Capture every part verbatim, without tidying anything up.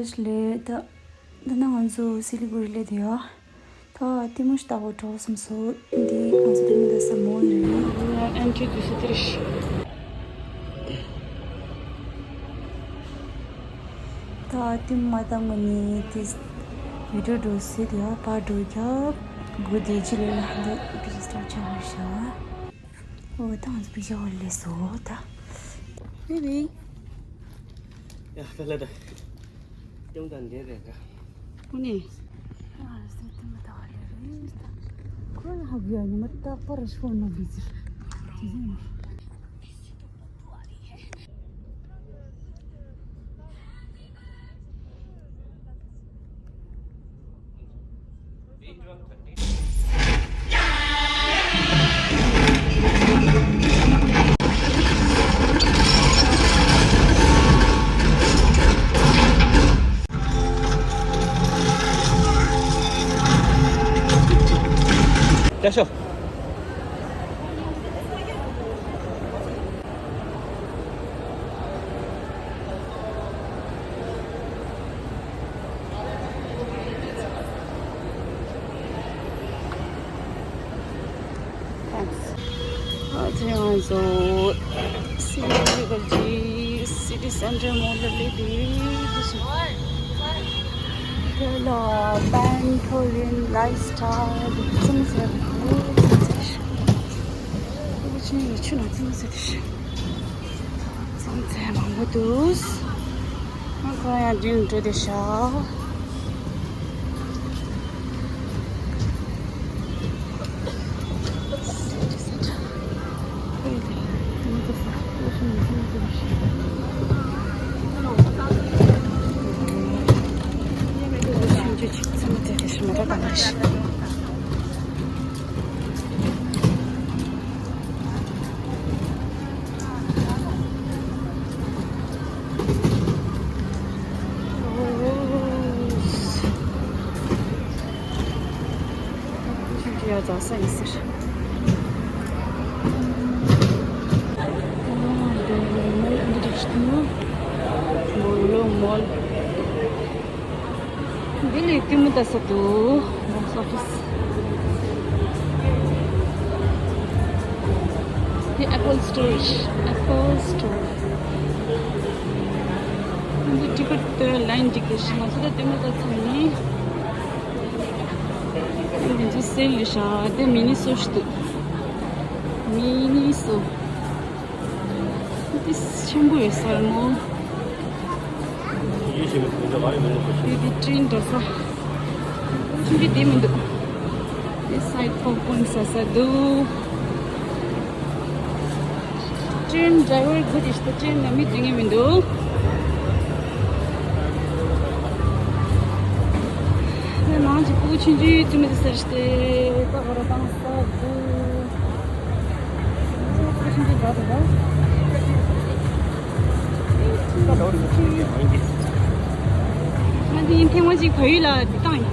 ལས་ད། འདི་ན་ང་ཚོ་སི་ལི་གུ་རི་ལས་དེ་ཡོད། ད་ལྟད་མོ་ཞིག་ལྟ་བར་འགྲོ་བསམ་སོང་། འདི་ང་ཚོ་ལྟད་མོ་ལྟ་ས་མོལ་རེད། ཡ་ཨན་ཁྲི་དུས་སུ་དེར་ཤི། ད་ལྟད་མོ་མ་བཏང་གོང་ནས་དེ་བི་ཌིའོ་འགྲོ་སྲིད་ཡ། ཕར་འགྲོ་རྒྱབ་སྒུག་བསྡད་ཅི་ལས་ལ་འདི་བི་ཌིའོ་སི་ཊར་ཆགས་པར་བྱ་བ། ཨོ་ད་ང་ཚོ་པི་ཅར་ཧོལ་ལས་སོ་ད། ཧེ་བི། ཡ་ད་ལ་ད། ལྟད་མོ་ད་འདྲེ་རེད་ད། ཨོ་ནི། ཨ་སེ་ལྟད་མོ་ད་ལེ་རེད་ད། ཁོ་ལ་ཧ་གོ་ཡ་ཉི་མ་རྟག་པར་ཤོར་ན་བི་ཙི། དེ་ཟིན་ན། Thanks. ཨ་ཚེ་ང་ཚོ་སི་ལི་གུ་རི་གི་སི་ཊི་སེན་ཊར་མོལ་ལ་སླེབས་ཏེ། དེ་ལ་པན་ཐོ་རིན་ལའིཕ་སི་ཊལ་ཚང་ཟེར་བ་ཆེན་ཡོད་ཆུ་ནང་ཚང་ཟེར་ཏེ། ཚང་ཚད་མང་པོ་འདུག་ང་ཁོ་ཡང་མདུན་འགྲོ་བསྡད་ཤག་ཡ་རྫ་ས་ཡིན་ཟེར། མོལ་འདི་འདྲ་ཞིག་འདུག་མོལ་ལོ་མོལ། འདི་ལས་ལྟད་མོ་ལྟ་ས་འདུག box office. འདི་ཨེ་པལ་སི་ཊོར་རེད། ཨེ་པལ་སི་ཊོར། འདི་ཊི་ཀེ་ཊི་ལའིན་འདི་ག་ཞིག་ང་ཚོ་ད་ལྟད་མོ་ལྟ་ཚར་ནས། འདི་ཚོ་སེལ་ལ་བཞག་འདི་མི་ནི་སོ་ཞིག་འདུག་མི་ནི་སོ། འདི་ཆེན་པོ་ཡོད་ས་རེད་མོ། ཡིད་ཆེས་མི་ཐུབ་འདི་ག་ཡིན་མི་འདུག་ཁོ་ཆེ། འདི་འདི་ཊི་རེན་འགྲོ་ས། ཆུང་འདི་འདི་མི་འདུག་འདི་སའིཌ་པོབ་ཀོན་ཟ་ས་འདུག་ཊི་རེན་ཌ་རའི་ཝར་དགུ་དེ་ཤི་ད་ཊི་རེན་ལ་མི་འཛུལ་ངེས་མི་འདུག་འདི་ནང་གི་ཕྲུ་གུ་ཆུང་ཆུང་ཡོད་ཙི་མི་འདུག་ཟེར་ཏེ། ད་ག་ར་བཏང་ས་འདུག་ང་འདི་ཐེངས་མ་གཅིག་བལ་ཡུལ་ལ་འདི་བཏང་ཡིན།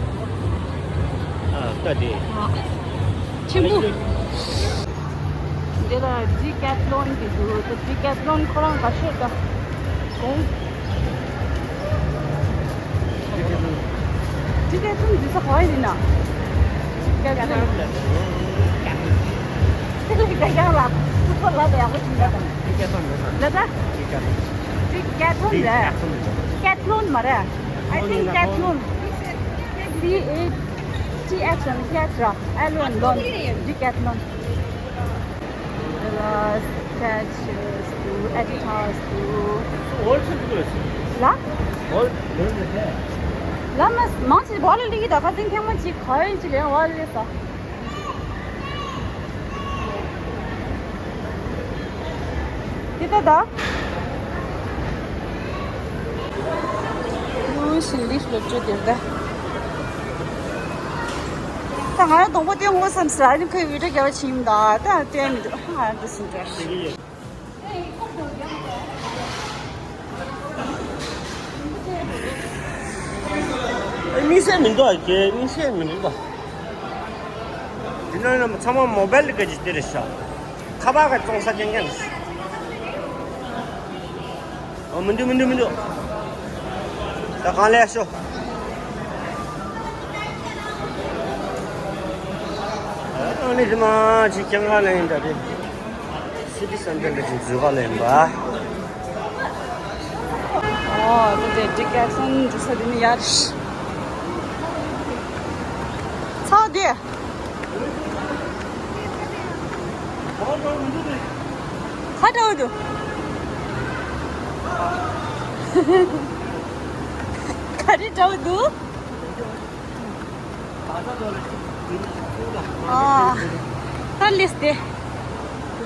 ཨ་ལྟ་དེ། ཨ། ཆེན་པོ། འདི་ལ་ཌི་ཀེ་ཐི་ལོན་གྱི་འདུག་ཌི་ཀེ་ཐི་ལོན་ཁོ་རང་ག་ཤོད་ད། གོང་། ཌི་ཀེ་ཐི་ལོན་འདི་ས་ག་ཡིན་ན། ཌི་ཀེ་ཐི་ལོན། དེ་ལས་ཀ་ཡང་ལ། ཁོ་ལ་ལ་ཡག་པོ་ཞིག་ལ་དང་། ཌི་ཀེ་ཐི་ལོན་རེད། ལ་ད། ཌི་ཀེ་ཐི་ལོན་རེད། ཀེ་ཐི་ལོན་མ་རེད། I think ཀེ་ཐི་ལོན། C A T H ལོན། ཀེ་ཐི་ལོན། ལོན། ཌི་ཀེ་ཐི་ལོན། Skechers འདུག Adidas འདུག་ལ། ལ་མ་མང་ཆེ་བ་ལ་ལི་གི་ད་ཁ་སེང་ཐེངས་མ་གཅིག་ག་ཡིན་གཅིག་ལས་བ་ལི་ས། དེ་ད་ད། ཡུ་ཤིན་ལིབ་ལོ་ཅོ་དེར་ད། ད་ང་ཡང་སྡོང་པོ་སྟོན་དགོས་བསམ་ཟེར། ཨ་ནི་ཁོས་བི་ཌིའོ་རྒྱག་པ་ཕྱིན་ད་ད་སྟོན་མི་འདུག་ང་ཡང་འདི་སུ་འདྲ། དམིགས་བསལ་མི་འདུག་ཨ་ཀྱེ། དམིགས་བསལ་མི་འདུག་པ། འདི་ནང་ཚང་མ་མོ་བེལ་གི་ཅིག་དེ་རེད་ཤག་ཁ་པར་ག་བཙོང་ས་ཅན་ཅན་རེད། ཨོ་མི་འདུག་མི་འདུག་མི་འདུག་ད་གང་ལས་ཤོག་ཨ་ནི་དེ་མ་ཅིག་ཀྱང་ག་ལ་ཡིན་ད་དེ། སི་ཊི་སེན་ཊར་འདི་ཅིག་འཛུལ་ག་ལ་ཡིན་པ། ཨོ་ད་དེ་ཌི་ཀེ་ཐི་ལོན་འགྲོ་ས་དེ་ནི་ཡར། ཚ་བ་དེ། ཁ་བྲལ་འདུག་ག་རེ་བྲལ་འདུག་ཨ། ད་ལེས་ཏེ།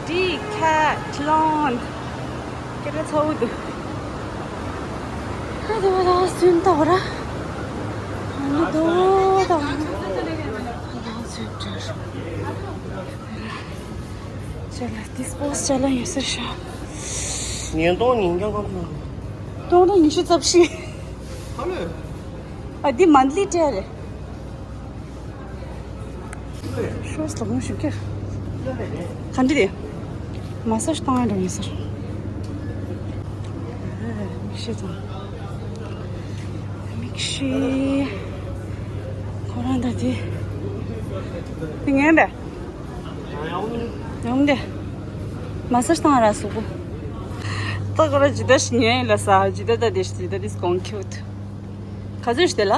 ཌི་ཀེ་ཐི་ལོན། སྐད་གྲགས་ཚ་བོ་འདུག་ཨ་དེ་བ་ད་སུན་ཏོག་ར། ཨ་ནི་དོ་ད། ཅེ་ལ་ཏིས་པོ་སི་ཅ་ལ་ཡོད་ཟེར་ཤག་ཉིས་སྟོང་ཉིས་བརྒྱ་གང་ཐུབ། སྟོང་དང་ཉི་ཤུ་རྩ་བཞི། ཨ་འདི་མན་ལི་ཏྲེ་རེད། ཤོས་ལ་མོ་ཞུ་ཀྱ། ག་འདྲ་རེད། མ་སཱ་ཇི་བཏང་ཡ་འགྲོ་ཡིན་ཟེར། མིག་ཤེལ་དང་། མིག་ཤེལ། ཁོ་རང་ད་དེ། དེ་ངན་པས། ཡང་འདི། མ་སཱ་ཇི་བཏང་ར་སུ་གོ། ད་ག་ར་ཇི་ལྟར་ཞིག་ཉན་ལ་ས་ཇི་ལྟར་ད་དེ་ཞིག་ཇི་ལྟར་དེ་གོང་ཁྱོད། ག་ཚོད་ཞིག་དེ་ལ།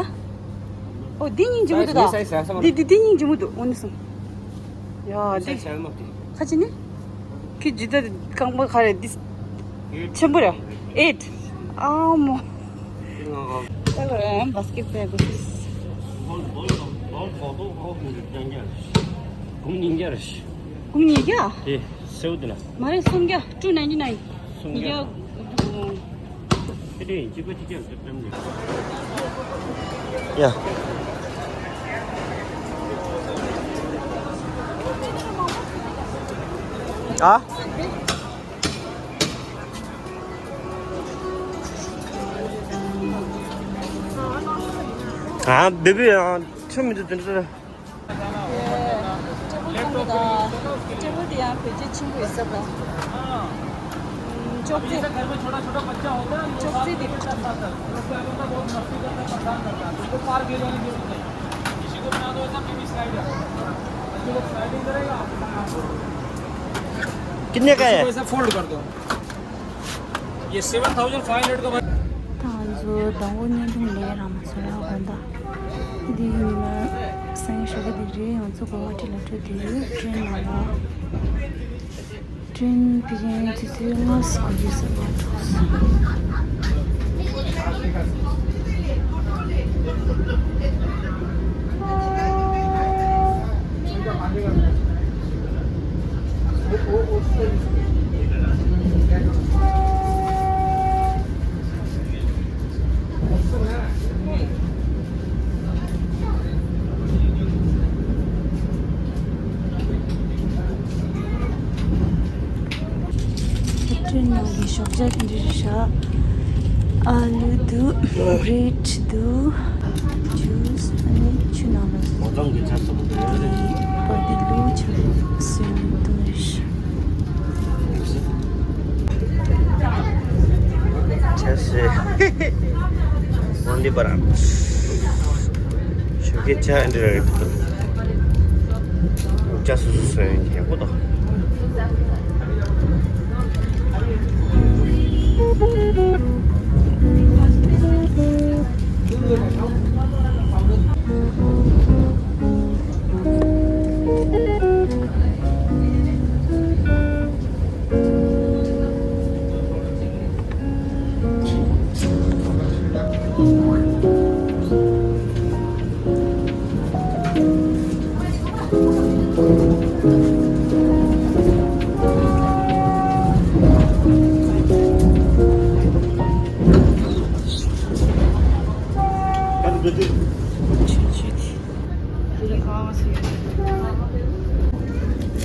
ཨོ་འདི་སྙིང་རྗེ་མོ་འདུག་ད། འདི་འདི་འདི་སྙིང་རྗེ་མོ་འདུག་འོ་ནི་སོང་། ཡ་འདི། ཁ་ཅི་ནི། ཁི་ཇི་ལྟར་རྐང་པ་ག་རེ་འདི། ཆེན་པོ་རེད། ཨེཊ། ཨ་མོ། ད་ག་རེ་བཱ་སི་ཀེ་ཊི་པེག་དགོས། གུང་ཉིས་བརྒྱ་རེད། གུང་ཉིས་བརྒྱ། དེ་སེའུ་དེ་ལ། མ་རེད་སུམ་བརྒྱ། two ninety nine། སུམ་བརྒྱ། ཡ། དེ་དེ་གཅིག་པ་གཅིག་རྐྱང་གཅིག་ཙམ་རེད། ཡ། ཨ། ཨ་བེ་བེ་ཨ་ཆུ་མི་འདུག་དེ་འདྲ། ཊེ་བལ་ཁང་དང་། ཊེ་བལ་དེ་ཡང་བེད་སྤྱོད་ཆེན་པོ་ཡོད་ས་དང་། ཅོག་ཙེ། ཅོག་ཙེ་དེ། कितने का है? ऐसा फोल्ड कर दो। ये सेवन थाउजेंड फाइव हंड्रेड का भाई। ད་ང་ཚོ་དང་པོ་བརྙན་ཐུང་ལས་རང་མ་སོང་ཡ་དགོན་བདག་འདི་ཡིན་ན་སང་ཉིན་ཞོགས་ཀ་འདི་རེད། ང་ཚོ་གོ་བ་ཁྲི་ལ་འཕྲོད་དེ་ཡོད། ཊེ་རེན་ནང་ལ། ཊེ་རེན་ཕ་གིའི་དུས་ཚོད་ལྔ་ཙམ་འགོར་རྒྱུ་ཟེར་མ་ཐུག་སོང་། ཊེ་རེན་ནང་གི་ཞོགས་ཇ་དེ་འདྲ་རེད་ཤག་ཨ་ལུ་འདུག་བྷི་རེཌ་འདུག་ཇུས་ཨ་ནི་ཆུ་ནང་ལ་བོ་ཙང་གི་ཆ་སོགས་འདུག་པ་དེ་ལུ་ཆ་སོན་འདུག་རེད་ཤག་ཆ་སེ། འོན་ཏེ་པ་ར། ཞོགས་ཀའི་ཆ་འདི་ར་རེད་འདུག་ཆ་སོ་སོ་སོན་ཡག་པོ་འདུག་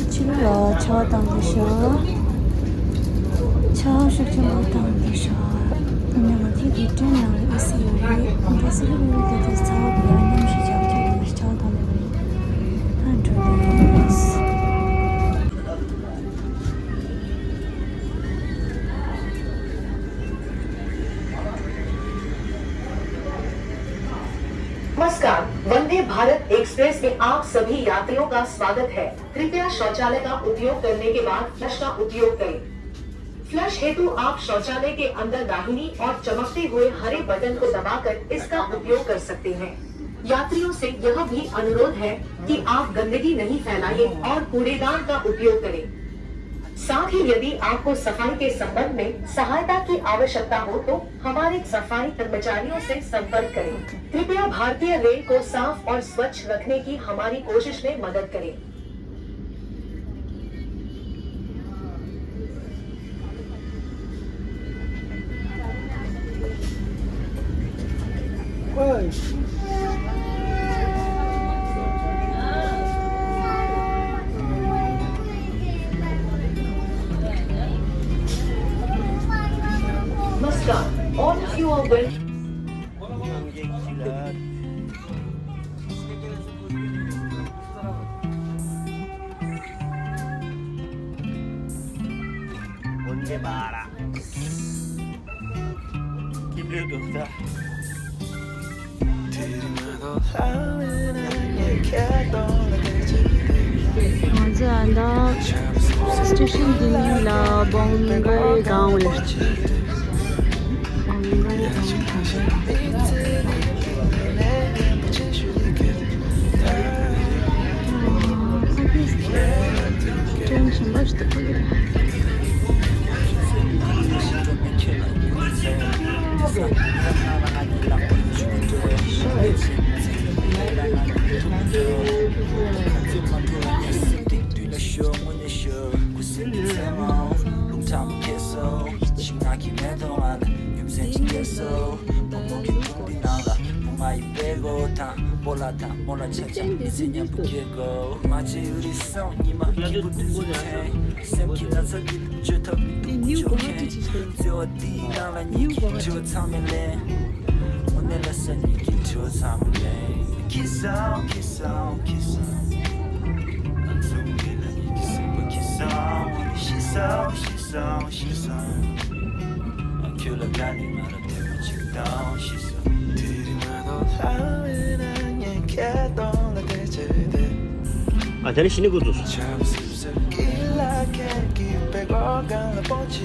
ཕྱི་ལོགས་ལ་ཆར་པ་བཏང་གི་ཤག་ཆར་པ་ཤུགས་ཆེན་པོ་བཏང་གི་ཤག་ང་ཚོའི་དེ་ཊེན་ནང་ལ་ཨེ་སི་ཡོད་རེད། ཨེ་སི་ལ་ཡོད་དེ་དེ་ཚ་བ་དེ་ཡང་མཉམ་ཞིག་བྱ་རྒྱུ་རེད། ཆར་པ་བཏང་ནས་རེད། ད་འགྲོ་གི་ཡིན། नमस्कार, वंदे भारत एक्सप्रेस में आप सभी यात्रियों का स्वागत है। कृपया शौचालय का उपयोग करने के बाद फ्लश का उपयोग करें। फ्लश हेतु आप शौचालय के अंदर दाहिनी और चमकते हुए हरे बटन को दबाकर इसका उपयोग कर सकते हैं। यात्रियों से यह भी अनुरोध है कि आप गंदगी नहीं फैलाएं और कूड़ेदान का उपयोग करें। साथ ही यदि आपको सफाई के संबंध में सहायता की आवश्यकता हो तो हमारे सफाई कर्मचारियों से संपर्क करें। कृपया भारतीय रेल को साफ और स्वच्छ रखने की हमारी कोशिश में मदद करें। नमस्कार, all of you are welcome. ང་ཚོ་ཨ་ད་སི་ཊེ་ཤན་འདི་ལ་བོང་གའི་སྒང་ལ། ཨ་དེ་ནི་ཤི་ནི་ཀུ་ཙུ། ཨ་ད་ང་ཚོ་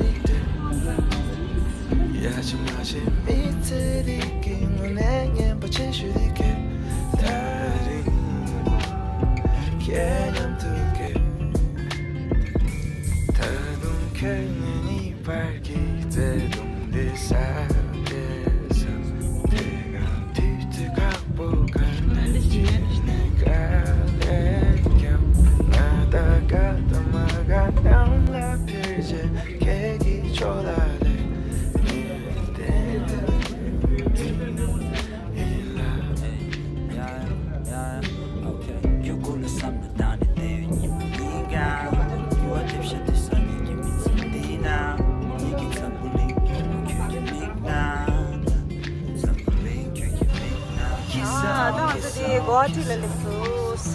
དེ་གོ་ཧ་ཊི་ལ་སླེབས་སོང་།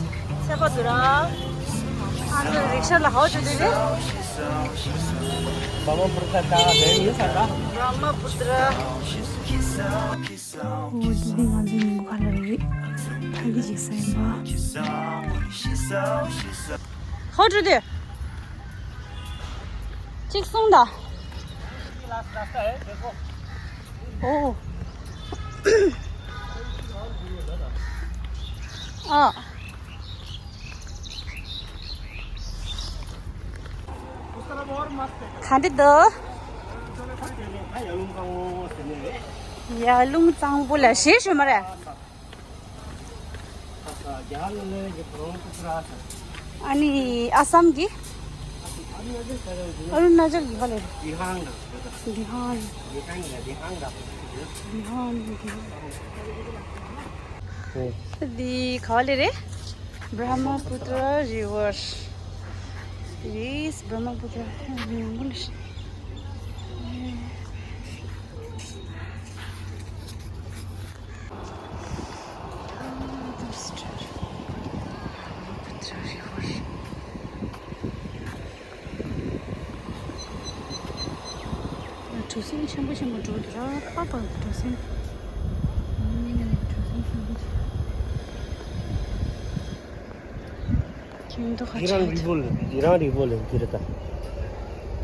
ཚེ་པ་དུ་ར། ཨ་ནི་རིག་ཤ་ལ་ཧའོ་ཅོ་དེ་རེད། བྷྲ་མ་པུ་ཏྲ། འོ་དེ་དེ་ང་ཚོའི་ཉིན་གུང་ཁ་ལག་རེད། ཐང་གི་ཅིག་ཟ་ཡིན་པ། ཧའོ་ཅོ་དེ། གཅིག་གསུངས་དང་། ཨོ། ཨ། ག་འདྲ་འདུག། ཡར་ཀླུང་གཙང་པོ་ལ་ཞེས་ཞུ་མ་རེད། ཨ་ནི་ཨ་སམ་གྱི། ཨ་རུ་ན་ཅལ་གྱི་ཧ་ལས་རེད། དི་ཧང་། དི་ཧང་། དི་ཧང་། འདི་ག་བ་ལས་རེད། Brahmaputra River། This Brahmaputra River། གྲུ་གཟིངས་ཆེན་པོ་ཆེན་པོ་འགྲོ་འདུག་ར། ཨ་པ་གྲུ་གཟིངས། ཨུམ། གྲུ་གཟིངས་ཆེན་པོ་ཆེ། འདི་ཁ་ཆེ། འདི་རང་རི་བོ་ལ། འདི་རང་རི་བོ་ལ་འདི་རེད་ད།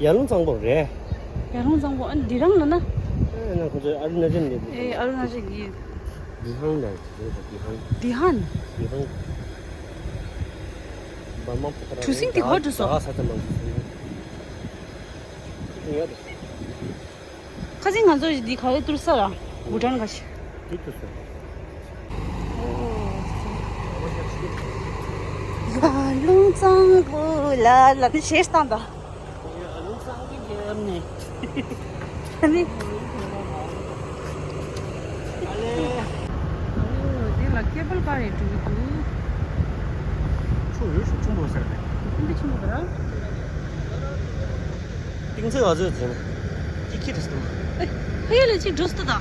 ཡར་ཀླུང་གཙང་པོ་རེད། ཡར་ཀླུང་གཙང་པོ། ཨ། འདི་རང་ལ་ན། ཨེ་ན་ཁོ་ཚོ་ཨ་རུ་ན་ཅལ་ནས། ཨེ་ཨ་རུ་ན་ཅལ་གྱི། འདི་ཧང་ལ་རེད་ད། འདི་ཧང་། འདི་ཧང་། འདི་ཧང་། འབར་མ་པུ་ཏྲ། གྲུ་གཟིངས་འདི་ག་པར་འགྲོ་སོང་། ད་ས་ཚ་མང་གི་སོང་། ཡོད་རེད། ཁ་སང་ང་ཚོ་འདི་ག་རེ་ཏུར་ས་ར། བྷུ་ཊན་ག་ཞིག་འདི་ཏུར་ས། ཡར་ཀླུང་གཙང་པོ་ལ་ལ་ནི་ཞེས་བཏང་ད། ཡར་ཀླུང་གཙང་པོའི་རྒྱབ་ནས། ཨ་ནི། ཨ་ལེ། འདི་ལ་ཀེ་བལ་ཀར་རེ་འགྲོ་གི་འདུག་ཆུ་ཡོད་ཤུགས་ཆེན་པོ་ཟེར་ནས། ཁུམ་པི་ཆེན་པོ་ར། ཏིང་ཚེ་བ་ཚོས་ཟེར་ན་ཀི་ཀི་རེད་ཟེར་ན། ཨེ། ཕ་གི་ལ་ཅིག་འགྲོ་སྟེ་ད།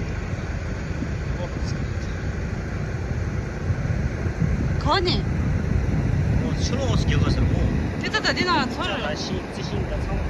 གོ་ནས། ཨོ་ཕྱི་ལོགས་སུ་རྒྱལ་བ་ཟེར་མོ། དེ་ད་ད་དེ་ན་ཚོར། ལ་ཤིང་རྩི་ཤིང་དང་ཚང་མ།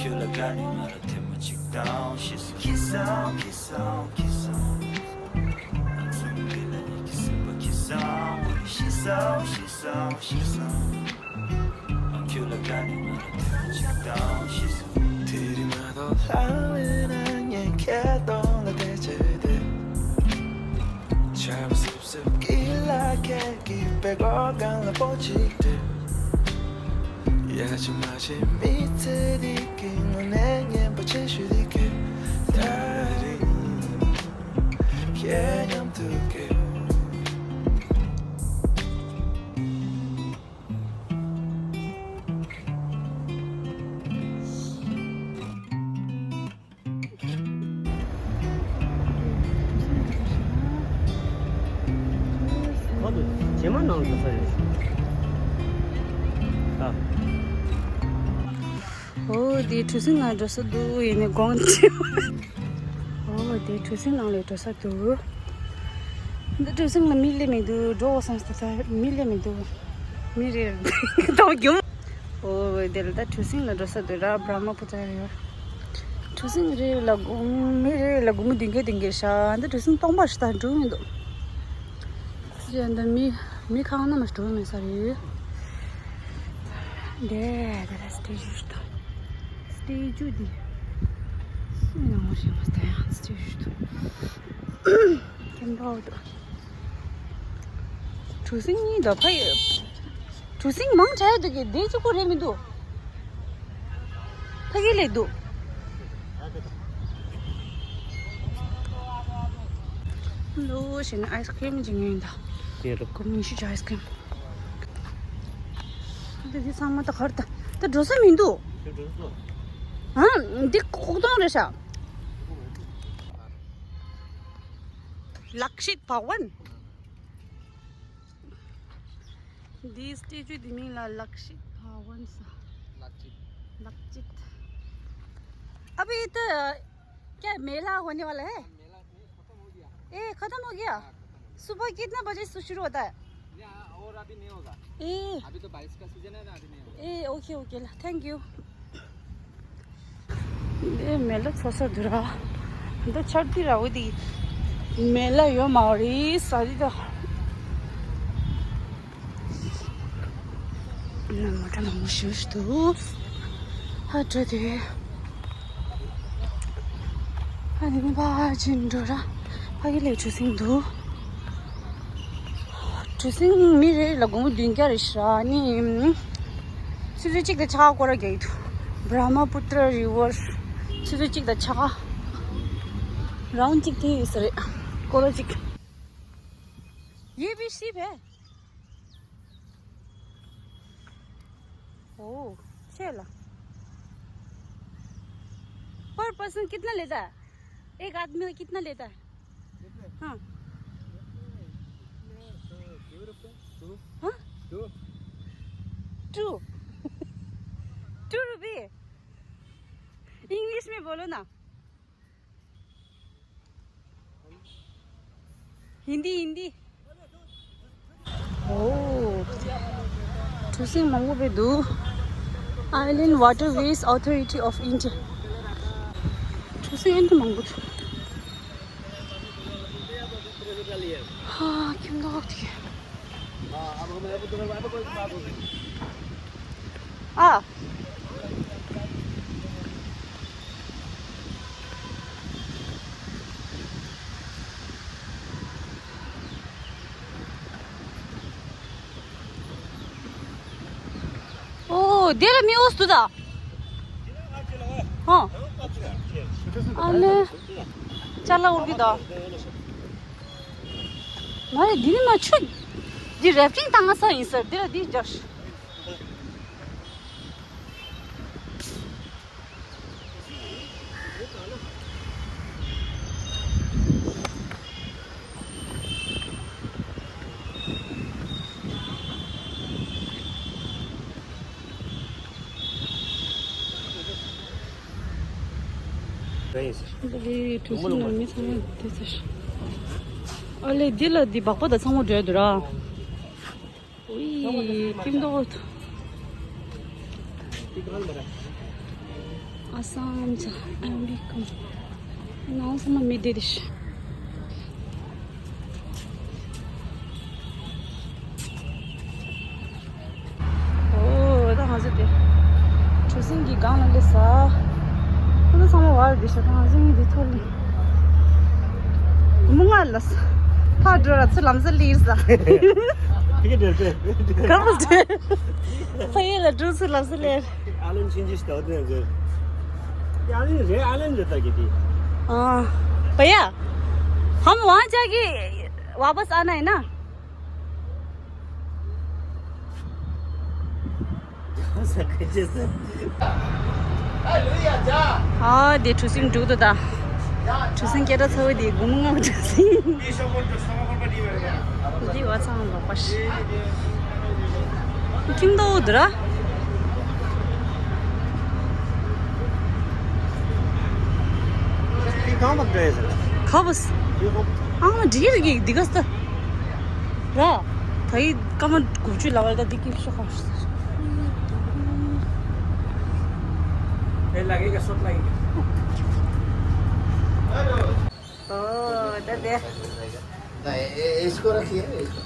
ཁྱོད་ལ་དགའ་ནས་ང་ལ་ཐེངས་མ་གཅིག་དང་ཤེས་སོང་། ཁྱི་སོང་ཁྱི་སོང་ཁྱི་སོང་། ང་ཚོ་མི་ལ་ཡི་གེ་སེམས་པ་ཁྱི་སོང་། ཤེས་སོང་ཤེས་སོང་ཤེས་སོང་། ཁྱོད་ལ་དགའ་ནས་ང་ལ་ཐེངས་མ་གཅིག་དང་ཤེས་སོང་། དེ་རིང་མ་གཏོགས་ལྷང་བའི་ནང་ཉན་ཁྱེད་གདོང་ལ་བལྟས་བྱས་བསྡད། ཆར་པ་སིབ་སིབ་ཀྱི་ལ་ཁད་ཀྱི་པད་གོག་སྒང་ལ་སྤོ་གཅིག་སྟེར། ཡ་ཆི་མ་ཆི་མི་ཚེ་འདི་གི་དངོས་གནས་སྙན་པ་ཆེ་ཤོས་འདི་གས་ད་རེད། ཁྱེད་མཉམ་དུ་གས། གང་དུ་བྱེ་མ་ནང་དུ་ས་རེད། ཨ། ཨོ་དེ་གྲུ་གཟིངས་ནང་འགྲོ་ས་འདུག་ཡིན་ནའི་དགོངས་ཆེ། ཨོ་དེ་གྲུ་གཟིངས་ནང་ལ་འགྲོ་ས་འདུག་འདི་གྲུ་གཟིངས་ལ་མི་སླེབས་མི་འདུག་འགྲོ་བསམ་སྟེ་ད་མི་སླེབས་མི་འདུག་མི་རེ་རེ་ཏོག་རྒྱུམ། ཨོ་དེ་ལ་ད་གྲུ་གཟིངས་ལ་འགྲོ་ས་འདུག་ར། བྷྲ་མ་པུ་ཏྲ་ཡོད། གྲུ་གཟིངས་རེ་ལ་སྒོར་མོ་མི་རེ་ལ་སྒོར་མོ་བདུན་བརྒྱ་བདུན་བརྒྱ་ཤག་འདི་གྲུ་གཟིངས་སྟོང་པ་ཞིག་ད་འགྲོ་མི་འདུག་ཅེ་འདི་མི་མི་ཁང་ན་མ་འགྲོ་མེད་ས་རེད། དེ་དེ་ལ་སི་ཊེ་ཅུ་ཞིག་དང་། སི་ཊེ་ཅུ་འདི་སུ་ཡིན་ནམ་ཞེས་མ་ལྟ་ཡང་སི་ཊེ་ཅུ་ཞིག་དང་། ཀེམ་པའོ་དང་། གྲུ་གཟིངས་གཉིས་དང་ཕ་ཡི། གྲུ་གཟིངས་མང་དྲགས་འདུག་གི་འདི་གཅིག་པོ་རེད་མི་འདུག་ཕ་གི་ལས་འདུག་ལོ་ཞེ་ན་ཨའི་སི་ཁི་རིམ་ཅིག་ཉོས་ཡིན་ད། དེ་རུ། སྒོར་མོ་ཉི་ཤུ་ཅིག་ཨའི་སི་ཁི་རིམ། འདི་འདི་ཚང་མ་ད་གར་ད་ད་འགྲོ་ས་མི་འདུག་ཨ་འདི་ཁོག་སྟོང་རེད་ཤག་ལག་ཤེད་བ་ཝན། འདིའི་སི་ཊེ་ཅུ་འདི་མིང་ལ་ལག་ཤེད་བ་ཝན་ཟེར། ལག་ཤེད། ལག་ཤེད། अभी तो क्या मेला होने वाला है? मेला नहीं, खत्म हो गया। ए, खत्म हो गया? हाँ, खत्म हो गया। सुबह कितना बजे से शुरू होता है? नहीं, हाँ, और अभी नहीं होगा। ए। अभी तो बारिश का सीजन है ना, अभी नहीं होगा। ए, ओके, ओके, ल, थैंक यू। འདི་མེ་ལ་ཚོ་ས་འདུག་ར། འདི་ཆར་དུས་ར་འོ་དེ་མེ་ལ་ཡོད་མ་རེད་ས་དེ་ད། ན་མོ་ཊ་མང་པོ་ཞིག་འདུག་ཧ་དྲོད་དེ། ཨ་ནི་ཕ་ཅིན་འགྲོ་ར། ཕ་གི་ལས་གྲུ་གཟིངས་འདུག་གྲུ་གཟིངས་མི་རེ་ལ་སྒོར་མོ་བདུན་བརྒྱ་རེ་ཤག་ཨ་ནི་ཆུ་ཚོད་གཅིག་དང་ཕྱེད་ཀ་སྐོར་ར་རྒྱག་གི་འདུག་བྷྲ་མ་པུ་ཏྲ་རི་ཝར་ཆུ་ཚོད་གཅིག་དང་ཕྱེད་ཀ་རའུན་ཌི་གཅིག་དེ་ཡོད་ས་རེད། སྐོར་ར་གཅིག ये भी शिप है। ओ, चला। पर पर्सन कितना लेता है? एक आदमी का कितना लेता है? हाँ। हाँ? टू। टू रुपये। इंग्लिश में बोलो ना। हिंदी, हिंदी। ཨོ། གྲུ་གཟིངས་མང་པོ་བས་འདུག Island Waterways Authority of India. གྲུ་གཟིངས་ཨེ་འདྲ་མང་པོ་འདུག་ཧ། ཁྱིམ་ཐོག་དེ། ཨ། ཨོ། དེ་ལ་མི་འོས་འདུག་ད། ཧོ། ཨ་ལེ། ཅ་ལག་འུར་གི་ད། མ་རེད། འདི་ནི་མ་ཆུ། འདི་རེ་ཕི་ཊིང་བཏང་ས་ཡིན་ཟེར། འདི་ལ་འདི་རྒྱག་འདི་གྲུ་གཟིངས་ནང་མི་ཚང་མ་དེ་ཚོ་ཤི། ཨ་ལེ། འདི་ལ་འདི་སྦག་སྦག་དང་ཚང་མ་འགྲོ་ཡ་འདུག་ར། ཨུའི། ཁྱིམ་ཐོག་ཨ་སམ་ཚ་ཨམ་བི་ཀམ། ནང་སོང་ན་མི་བདེ་བདེ་ཤི། ཨོ། ད་ང་ཚོ་དེ་གྲུ་གཟིངས་ཀྱི་སྒང་ལ་སླེབས་ས། ཁོ་ཚོ་ཚང་མ་བར་འདི་ཤོག་ང་ཚོ་གཉིས་འདི་ཐོག་ལ། མུ་ང་ལ་ས། ཕར་འགྲོ་ར་ཚུར་ལམ་སེང་སླེབས་ས། ཕ་གི་འགྲོ་ར། ག་རེ་འགྲོ་ར། ཕ་གི་ལ་འགྲོ་ཚུར་ལམ་སེང་སླེབས། island changes तो होते हैं। आइलैंड रे, आइलैंड रहता है किती? हाँ। भैया, हम वहाँ जाके वापस आना है ना? ཨ། དེ་གྲུ་གཟིངས་འགྲོ་འདུག་ད། གྲུ་གཟིངས་སྐད་གྲགས་ཚ་བོ་དེ་སྒོར་མོ་ལྔ་བཅུ་ཟིན། འདི་བ་ཚང་ལོག་པ་ཤི། ཁྱིམ་ཐོག་འདུག་ར། ཁ་བུས། ཨང་འདྲི་རེ་གི་འདི་ག་སྟ། ར། ད་ཡི་སྐར་མ་དགུ་བཅུ་ལ་བར་ད་འདི་སྐྱིད་ཤོག་ཁ། ཨེ་ལ་གེ་ག་སོད་ལ་ཡིན། ཨོ་ད་དེ། इसको रखिए, इसको।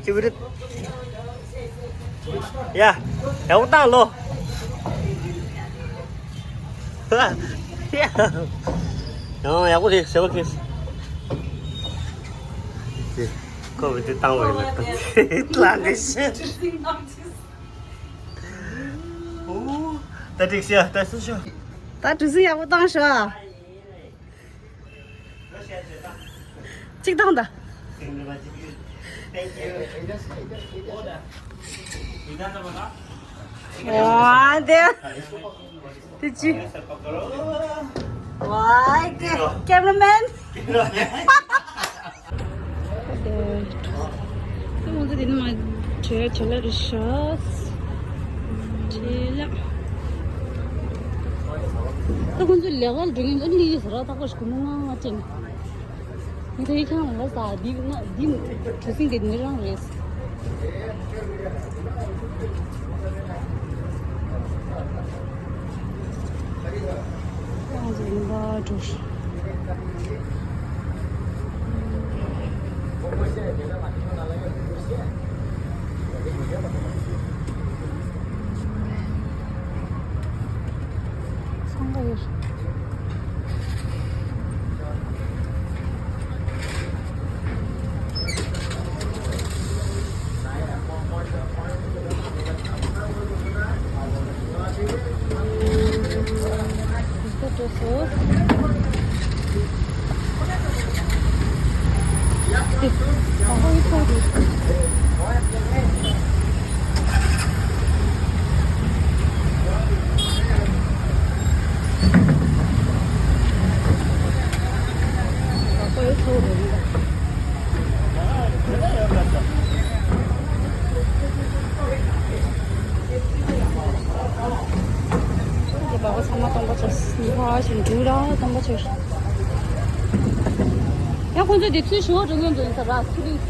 ཅི་བི་རི། ཡ། ཡག་པོ་བཏང་ལོ། ཡ། ཡང་ཡག་པོ་རེད་ཟེར་བ་ཁེས། ཁོ་བི་དེ་བཏང་བ་ཡིན་ལ། ལ་ནི་ཤི། ཨོ། ད་འགྲིག་ཤག་ད་སུ་ཤོག་ད་གྲུ་གཟིངས་ཡག་པོ་བཏང་ཤག་གཅིག་བཏང་ད། ཝ་དེ། དེ་ཅི། ཝའི་ཀེ་ཀེམ་ར་མེན། དེ་ང་ཚོ་དེ་ནི་མ་བྲེལ་བྲེལ་ལ་རེད་ཤག་བྲེལ་ལ། ད་ཁོང་ཚོ་ལས་ཀ་ལ་འགྲོ་མཁན་ཚོ་ལི་ཡི་ཟེར་ར་ད་ཁོ་ཞིག་སྒོར་མོ་ལྔ་ལྔ་སྤྲད་ནས། ངས་ད་ཡིག་ཆ་ལ་ཟ་འདི་ན་འདི་གྲུ་གཟིངས་འདི་འདི་རང་རེད། ང་ཚོ་ཡིན་པ་འགྲོ། ཚོང་པ་ཡོད། སྟོང་པ་ཆགས། ཉི་ཤུ་ཞིག་འདུག་ར། སྟོང་པ་ཆགས། ཡང་ཁོང་ཚོས་དེ་ཚུལ་ཞུ་བ་འགྲོ་མྱོང་འདུག་ཡིན་ས་ར་ཚུལ་ལུས།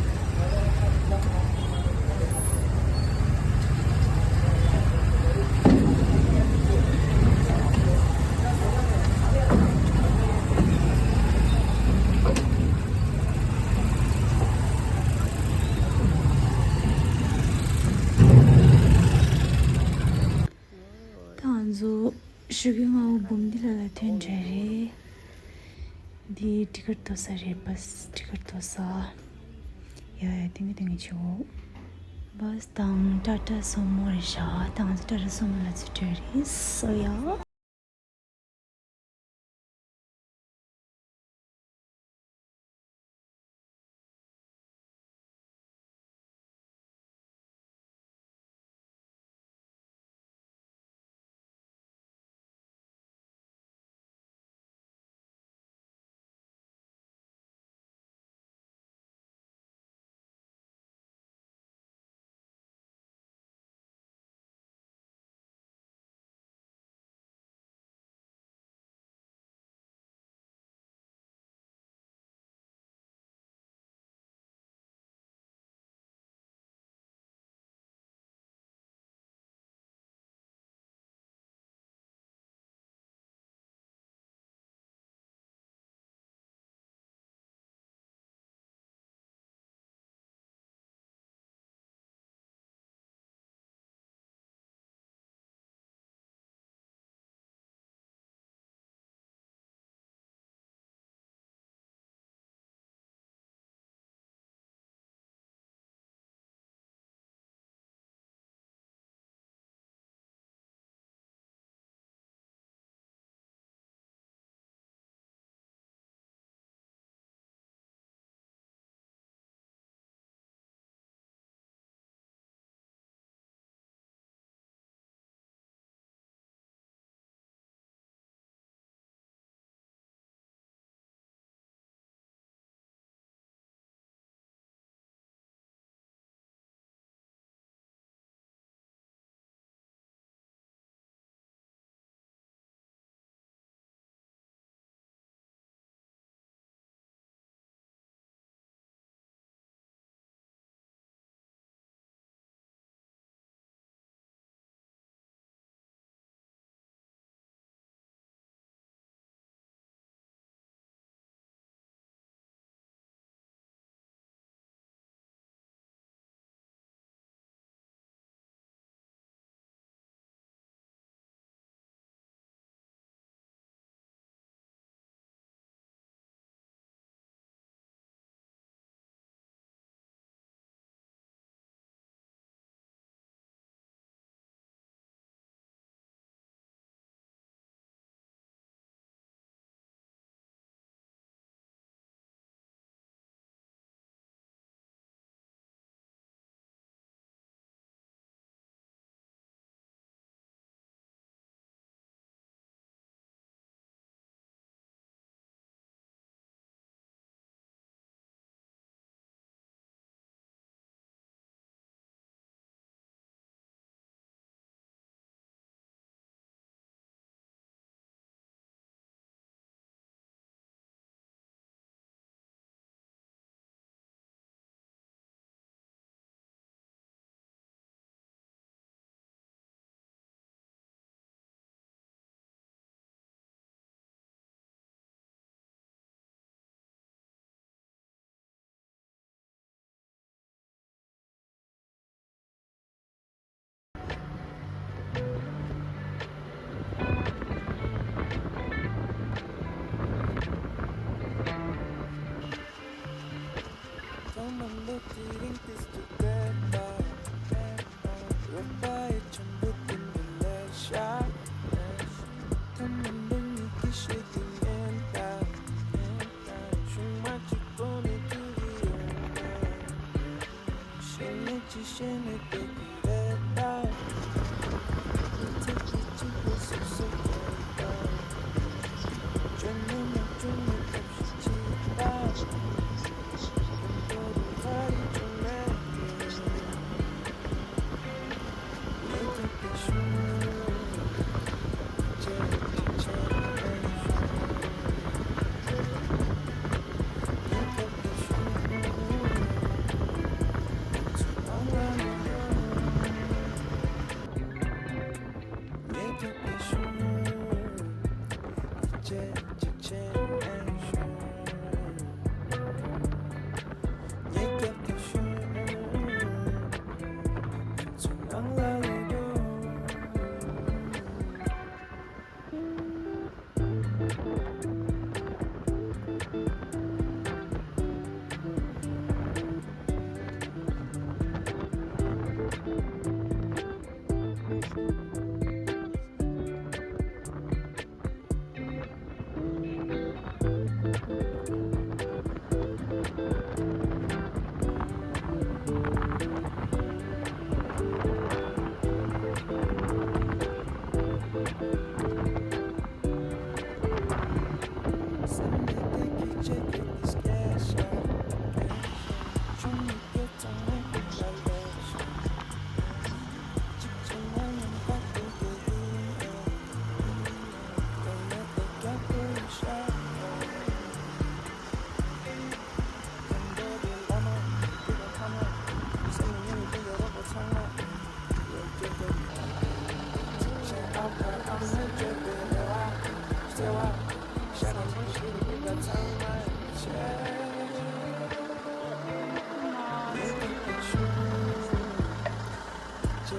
ད་ང་ཚོ་ཤུག་གི་སྔ་བོ་འབུམ་སྡེ་ལ་ལ་ཐོན་འདྲ་རེད། འདི་ཊི་ཀེཊ་དོ་ས་རེད། བཱས་ཊི་ཀེཊ་དོ་ས། ཡ་ཡ་ཏིང་ངེ་ཏིང་ངེ་བྱེད་འོ། བཱས་དང་ཊ་ཊ་སུ་མོ་རེད་ཤག་ད་ང་ཚོ་ཊ་ཊ་སུ་མོ་ལ་ཚུད་འདྲ་རེད། སོ་ཡ།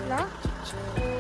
ལ།